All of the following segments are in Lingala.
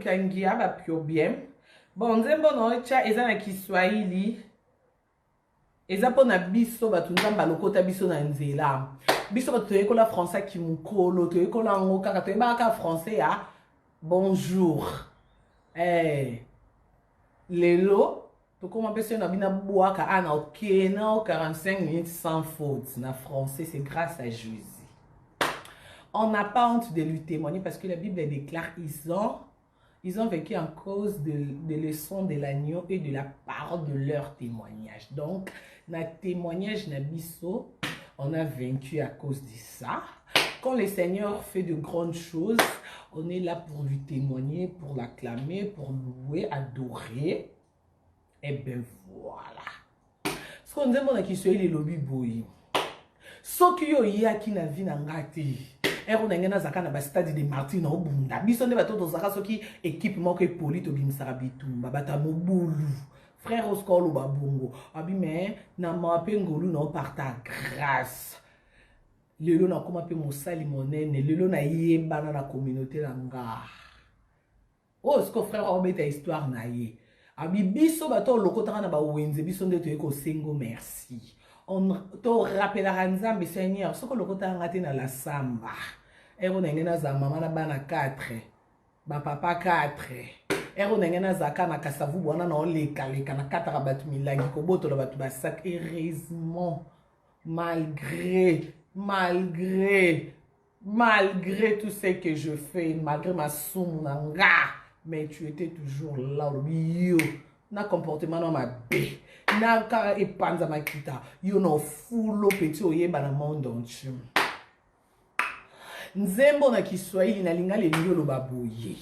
olukangia bapio bien. Bon, nzembo na otya eza na Kiswahili, eza mpo na biso bato Nzambe alokota biso na nzela. Biso bato toyekola français kimokolo, toyekola yango kaka, toyebaka kaka français ya bonjour. Eh, lelo tokoma mpe soki na bino abwaka a na okena 45 minutes sans faute na français, c'est grâce à Jésus. On n'a pas honte de lui témoigner parce que la Bible déclare: ils ont vécu en cause de leçons de l'agneau et de la parole de leur témoignage. Donc, na témoignage na biso, on a vaincu à cause de ça. Quand le Seigneur fait de grandes choses, on est là pour lui témoigner, pour l'acclamer, pour louer, adorer. Et ben voilà. Ce qu'on nzembo na Kiswahili elobi boye: soki yo oyaki na vie na nga te, ere na ngai nazalaka na bastade de Martyr na obunda. Biso nde bato tozalaka, soki équipe moko epoli, tobimisaka bitumba, bato ya mobulu. Frère Oscar oloba bongo abi me na mawa mpe ngolu na par ta grâce, lelo nakóma mpe mosali monene, lelo nayebana na communauté na nga. Oyo siko frère aobeta histoire na ye, abi biso bato olokotaka na bawenze, biso nde toyei kosengo merci. Torapelaka Nzambe: Seigneur, soki olokotaka nga te na lasamba, ero na ngai nazala mama na bana 4, bapapa 4, ero na ngai nazalaka na Kasavubu wana, na olekaleka, nakataka bato milangi, kobotola bato basac. Heureusement, malgré malgré malgré tout ce que je fais, malgré masumu na nga, mais tu étais toujours là. Olobi yo na comportement na mabe na kaka epanza makita yo na ofulo peti oyeba na monde entier. Nzembo na Kiswahili na Lingala elingi oloba boye: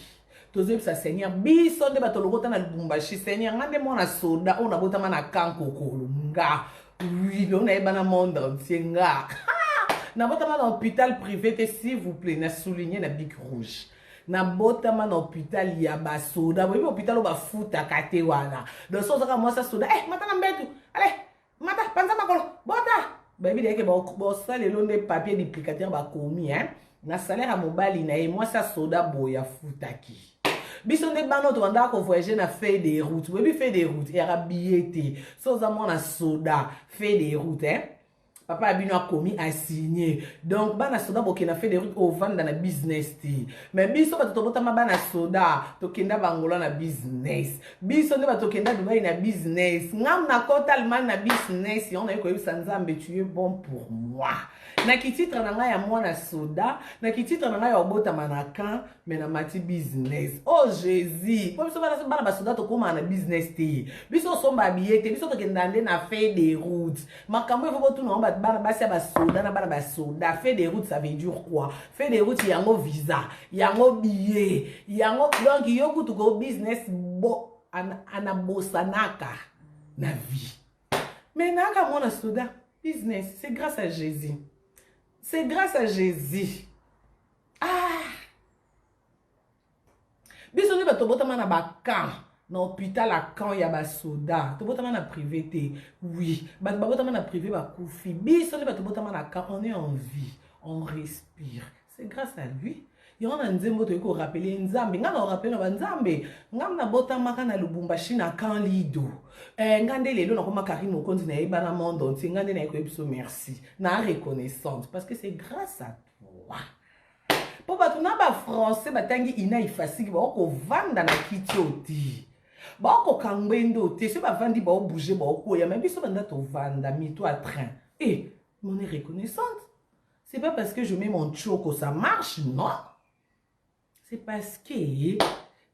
tozoyebisa Seigneur, biso nde bato lokota na Lubumbashi. Seigneur, nga nde mwana soda oyo nabotama na Kankokolo. Nga oui, lelo nayeba na monde entier. Nga nabotama na hôpital privé te, s'il vous plaît, na souligne na bic rouge, nabotama na hôpital ya basoda. Boyebi hôpital oyo bafutaka te wana? Donc so ozaka mwasi soda, eh, mata na mbetu, ale mata, panza makolo, bota. Bayebi deyeke bosalelo nde papier duplicateur bakomi, hein? Na salaire ya mobali na ye, mwasi asoda boye afutaki. Biso nde bana oyo tobandaka kovoyage na feuille de route. Boyebi feuille de route eyaka billet te. So oza mwana soda, feuille de route, hein? Papa ya bino akomi asigne. Donc bana soda bokenda feuille de route, ovanda na business te. Mais biso bato tobotama bana soda, tokenda bangola na business. Biso nde bato tokenda Dubai na business. Ngam nakota Allemagne na business. Yango naye koyebisa Nzambe: tu es bon pour moi. Na kititre na ngai ya mwana soda, na kititre na ngai ya obotama na camp, mais na mati business. Oh Jésus! Po biso bana basoda tokómaa na business te. Biso osomba billet te, biso tokenda nde na feuille de route. Makambo efo botuna ngo bana basi ya basoda na bana basoda: feuille de route, ça veut dire quoi? Feuille de route yango visa, yango billet, yango. Donc yo kutu ko business bo anabosanaka na vie, mais nayaka mwana soda, business. C'est grâce à Jésus, c'est grâce à Jésus. Ah, biso nde bato tobotama na bacamp, na hôpital ya camp ya basoda. Tobotama na privé te. Oui, bato babotama na privé bakufi. Biso nde bato tobotama na camp, on est en vie, on respire, c'est grâce à lui. Yango na nzembo toyei korappeler Nzambe. Ngai na korappeler na banzambe, ngai nabotamaka na Lubumbashi na camp Lido. Eh, ngai nde lelo nakoma Karine Mokonzi, nayeba na monde entier. Ngai nde naye koyebi biso merci na reconnaissante parce que c'est grâce à toi. Mpo bato na bafrançais batangi ina ifasiki, baokovanda na kiti oyo te, baokoka ngwendo te. Soki bavandi, baobouge, baokoya. Mais biso banda tovanda mito à train et on est reconnaissante. C'est pas parce que je mets mon tchoko, ça marche, non. C'est parce que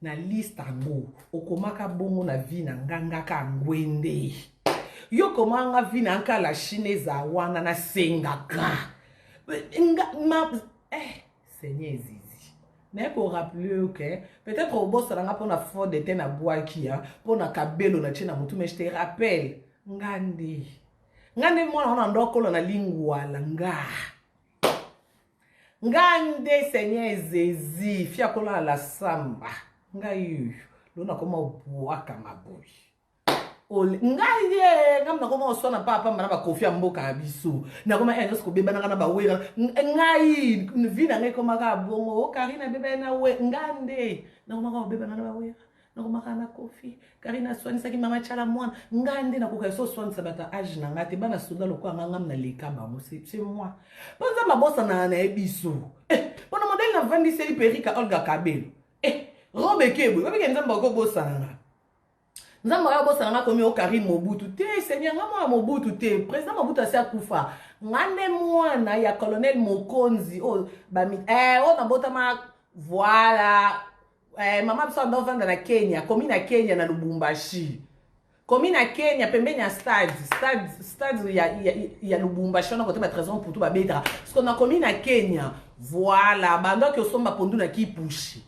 na liste yango okomaka bongo na vie na nga, ngaka ngwende yo komanga vie na nka la Chine eza wana nasengaka nga ma, eh, Seigneur ezizi, naye korappeler ke peut-être obosana mpona fond de teint nabwaki ya mpona kabelo na tie na motu. Mais je te rappelle, nga nde, nga nde mwana wana ndo na lingwala. Nga, nga nde Seigneur ezezi fi akola na la samba. Ngai oyo lo nakoma obwaka maboyi ngai ye, ngai nakoma oswana papa na bakofi ya mboka ya biso, nakoma e nyonso kobebanaka na bawera. Ngai vie na ngai ekomaka bongo. O Karine abebani na we. Nga nde Nakomaka kobebana na bawera, nakomaka na Kofi. Karine aswanisaki mama Tshala Mwana. Ngai nde nakoka so oswanisa bato ya age na ngai te. Bana soda lokola ngai, ngam naleka bango. C'est moi mpo Nzambe abosanaka na ye biso. Mpo na modele navandiseli perika Olga Kabelo, robe ekebwe babike. Nzambe akobosana nga, Nzambe ayo abosana nga. Komi o Karine Mobutu te, Seigneur. Nga mwana Mobutu te. Président Mobutu asi akufa. Nga nde mwana ya colonel Mokonzi oyo bami oyo nabotama. Voilà, mama biso anda ovanda na Kenya, komi na Kenya, na Lubumbashi. Komi na Kenya, pembeni ya stade ya Lubumbashi wana, kote batrésor Mputu babetaka. Parce que nakomi na Kenya, voilà, bandoki osomba pondu na Kipushi.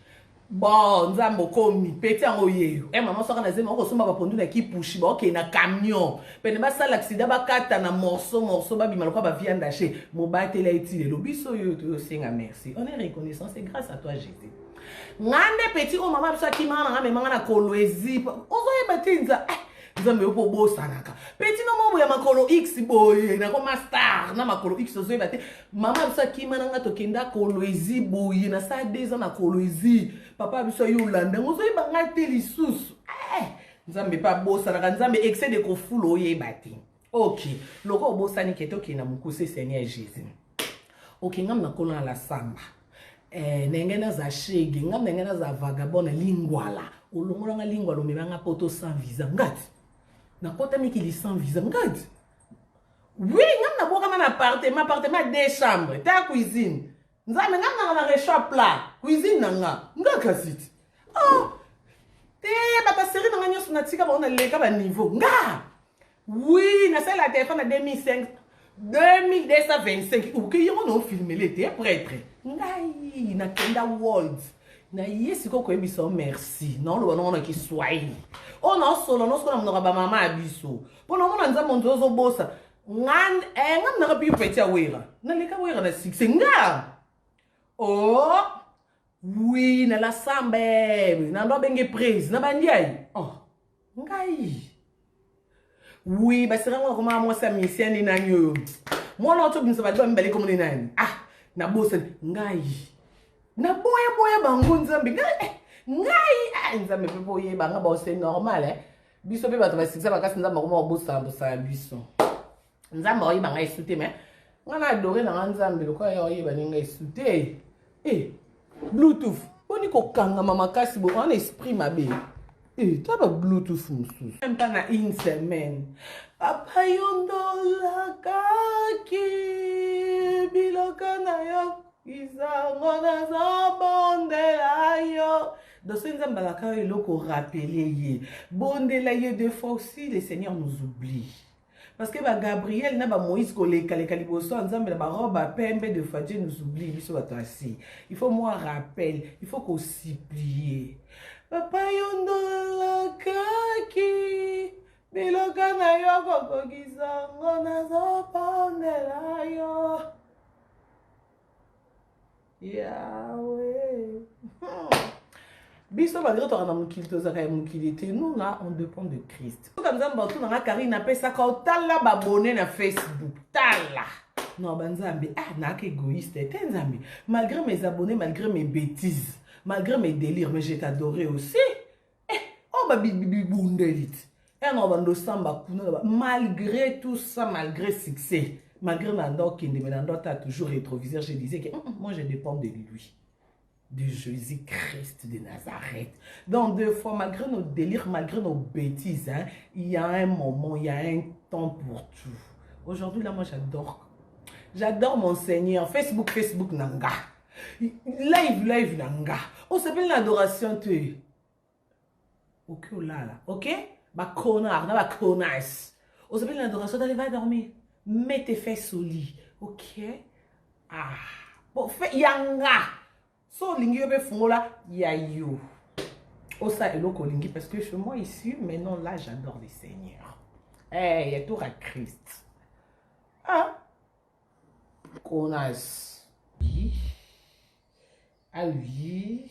Bon, Nzambe, okomi peti yango yeyo. Mama soka na zemi, okosomba bapondu na Kipushi, baokende na camion pene, basala accident, bakata na morceau morceau, babima lokola baviande hachée. Mobateli eti lelo biso oyo toyosenga merci, on est reconnaissant, c'est grâce à toi, Jésus. Nga nde petit oyo mama biso akimanga na nga, memanga na Kolwezi. Ozoyeba te nza Nzambe yo mpo obosanaka petit no mo boya makolo x boye, nakoma star na makolo x. Ozoyeba te, mama biso akima na nga, tokenda Kolwezi boye, nasala 2 ans na Kolwezi. Papa biso ayi olanda yango. Ozoyeba ngai te lisusu. Nzambe mpe abosanaka. Nzambe, excès de kofula, oyeba te. Ok, loko obosani ke tokende na mokuse. Seigneur Jésus, ok, ngam nakolo na la samba, ndenge naza shege, ngam ndenge naza vagabond na Lingwala. Olongolanga Lingwala, omemanga Poto sans visa. Ngati nakota mikili sans visa. Ngati oui, ngam nabokama na appartement, appartement deux chambres ta cuisine. Nzambe, ngam nanga na réchaud plat, cuisine na nga nga kasi ti. Oh te, bato ya série na nga nyonso natika bango, naleka baniveau. Nga oui, nasalela telefone na 2005, 2225. Oke, yango na ofilmele te, prêtre. Ngai nakenda world na ye. Sikoyo koyebisa yo merci, naoloba nongo na Kiswahili oyo naosolo nosiko na monoko ya bamama ya biso, mpo naomona Nzambe nzo ozobosa nga. Nga naka mpi petit ya Wera, naleka Wera na succès. Nga oh oui, na la samba na ndo abenge prise na bandiai. Oh ngai oui, basirango nakoma mwasi ya misien nde nani oyo mwana oti obimisa bato mibale komoni nani. Ah, nabosani. Ngai naboyaboya bango. Nzambe, ngai, ngai, ah, Nzambe mpe boyeba nga. Bon, c'est normal, eh? Biso mpe bato basikisa makasi. Nzambe akoma kobosana bosana biso. Nzambe aoyeba ngai esu te, mais ngai na adore na nga Nzambe lokola ye aoyeba nde ngai esu te. Bluetooth boni kokangama makasi bo wana, esprit mabe. Ta ba bluetooth mosusu, même pas na une semaine. Papa, yo ndolakaki biloko na yo isango, nazobondela yo. Donc soki Nzambe alaka yo eloko, rappeler ye, bondela ye. Deux fois aussi le Seigneur nous oublie, parce que bagabriel na bamoïse kolekaleka liboso ya Nzambe na barobe ya pembe. De fois Dieu nous oublie. Biso bato asi, il faut moi rappel, il faut kosupplier. Papa, yo ndolakaki biloko na yo, kokokisa ngo, nazopondela yo, Yawe. Biso malgré toka na mokili, tozalaka ya mokili te. Nous là, on dépend de Christ. Soka Nzambe atunanga, Karine apesaka otala babone na Facebook, tala non banzambe. Ah, naaka égoïste te, Nzambe. Malgré mes abonnés, malgré mes bêtises, malgré mes délires, mais je t'adorais aussi. Oh, babibundeli ti ena bando osamba kuna. Malgré tout ça, malgré succès, malgré na ndo okende, mais na ndo ata toujours rétroviseur, je disais que moi je dépends de lui, de Jésus-Christ de Nazareth. Donc, deux fois, malgré nos délires, malgré nos bêtises, hein, il y a un moment, il y a un temps pour tout. Aujourd'hui, là, moi, j'adore. J'adore mon Seigneur. Facebook, Facebook, na nga. Live, live, na nga. On s'appelle l'adoration, tu. Ok, là, ok? Ba connard, na ba connasse. On s'appelle l'adoration, allez, va dormir. Mets tes fesses au lit. Ok? Ah. Bon, fait, yanga. So olingi yo mpe fungola ya yo, osala eloko olingi, parce que chez moi ici maintenant là, j'adore le Seigneur. Hey, ya tour à Christ. Ah, connasse. Oui. Ah oui,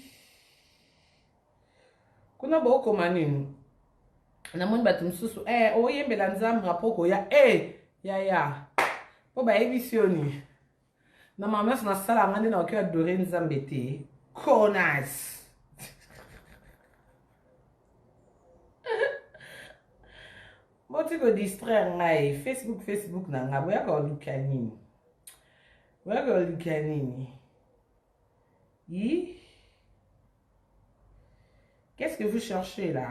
kuna bokoma nini? Namoni bato mosusu, oyembela Nzambe apo koya. Yaya, mpo bayebisi yo nini? Na mama nyonso nasala, nga nde nakoki adore Nzambe te. Connasse. Bokoti kodistraire ngai. Facebook, Facebook na ngai. Boyaka koluka nini? Boyaka koluka nini? Yi? Qu'est-ce que vous cherchez là?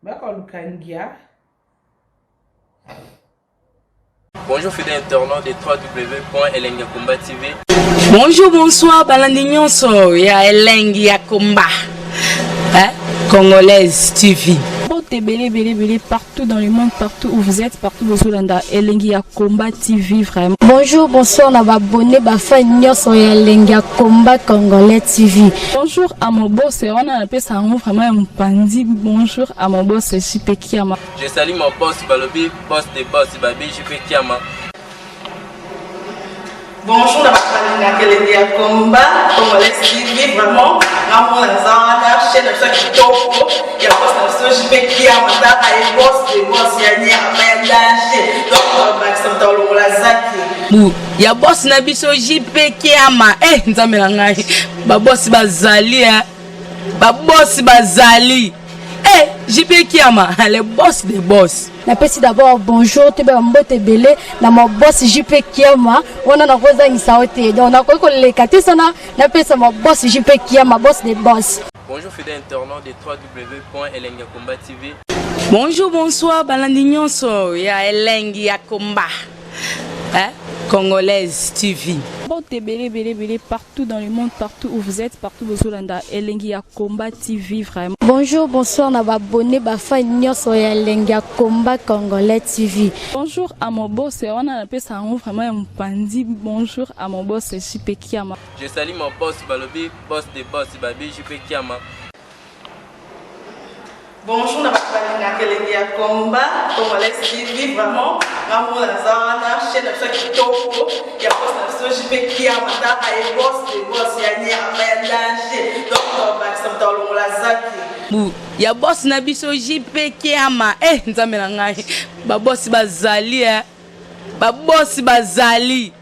Boyaka koluka ngia? Bonjour fidèles internautes de www.elengiyakomba TV. Bonjour, bonsoir, balandi nyonso ya Elengi ya Komba. Hein? Congolaise TV. Mbote ebele ebele ebele partout dans le monde, partout où vous êtes, partout bozolanda Elengi ya Combat TV vraiment. Bonjour, bonsoir na ba abonné ba fan nyonso ya Elengi ya Combat Congolais TV. Bonjour à mon boss, wana napesa yango vraiment ya mopanzi. Bonjour à mon boss JP Kiama. Je salue mon boss Balobi, boss de boss Babi JP Kiama. Bonjour na bato balingaka Elengi ya Combat Congolais TV, vraiment ngamona naza wana chaîne na biso ya kitoko ya boss na biso JP Kiama, taka ye boss de boss ya nyama ya danger, donc bakisa moto alongola zaki Bu ya boss na biso JP Kiama. Eh nzambe na ngai, ba boss bazali eh. Ba boss bazali. Eh JP Kiama, le boss des boss. Napesi d'abord bonjour toyeba mbote ebele na ma boss JP Kiama, wana nakozangisa yo te, donc nakoki koleka te sana napesa ma boss JP Kiama, boss des boss. Bonjour fidèles internautes de www.elengiyakomba TV. Bonjour, bonsoir, balandi nyonso ya Elengi ya Komba. Hein? Congolaise TV. Mbote ebele ebele ebele partout dans le monde, partout où vous êtes, partout bozolanda Elengi ya Combat TV vraiment. Bonjour, bonsoir na ba abonné ba fan nyonso ya Elengi ya Combat Congolais TV. Bonjour à mon boss, wana napesa yango vraiment ya mopanzi. Bonjour à mon boss JP Kiama. Je salue mon boss Balobi, boss de boss Babi JP Kiama. Bonjour na bato balingaka Elengi ya Combat Congolais TV, vraiment ngamona naza wana chaîne na biso ya kitoko ya boss na biso JP Kiama, taka ye boss de boss ya nyama ya danger, donc bakisa moto alongola zaki Bu ya boss na biso JP Kiama. Eh nzambe na ngai, ba boss bazali eh. Ba boss bazali.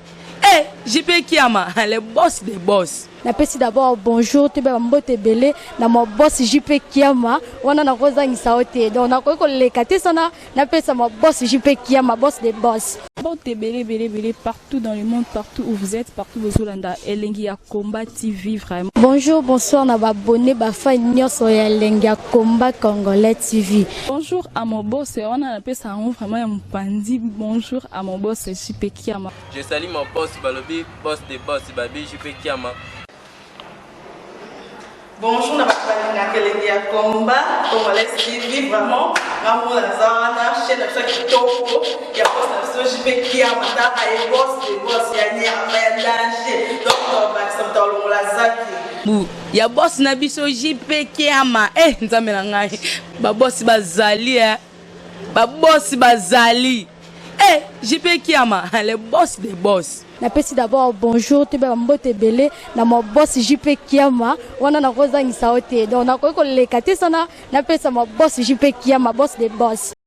Eh JP Kiama, le boss des boss. Napesi d'abord bonjour toyeba mbote ebele na ma boss JP Kiama, wana nakozangisa yo te, donc nakoki koleka te sana napesa ma boss JP Kiama, boss des boss. Mbote ebele ebele ebele partout dans le monde, partout où vous êtes, partout bozolanda Elengi ya Combat TV vraiment. Bonjour, bonsoir na ba abonné ba fan nyonso ya Elengi ya Combat Congolais TV. Bonjour à mon boss, wana napesa yango vraiment ya mopanzi. Bonjour à mon boss JP Kiama. Je salue mon boss Balobi, boss de boss Babi JP Kiama. Bonjour na bato balingaka Elengi ya Combat Congolais TV, vraiment ngamona naza wana chaîne na biso ya kitoko ya boss na biso JP Kiama, taka ye boss de boss ya nyama ya danger, donc bakisa moto alongola zaki Bu ya boss na biso JP Kiama. Eh nzambe na ngai, ba boss bazali eh. Ba boss bazali. Eh JP Kiama, le boss des boss. Napesi d'abord bonjour toyeba mbote ebele na ma boss JP Kiama, wana nakozangisa yo te, donc nakoki koleka te sana napesa ma boss JP Kiama, boss des boss.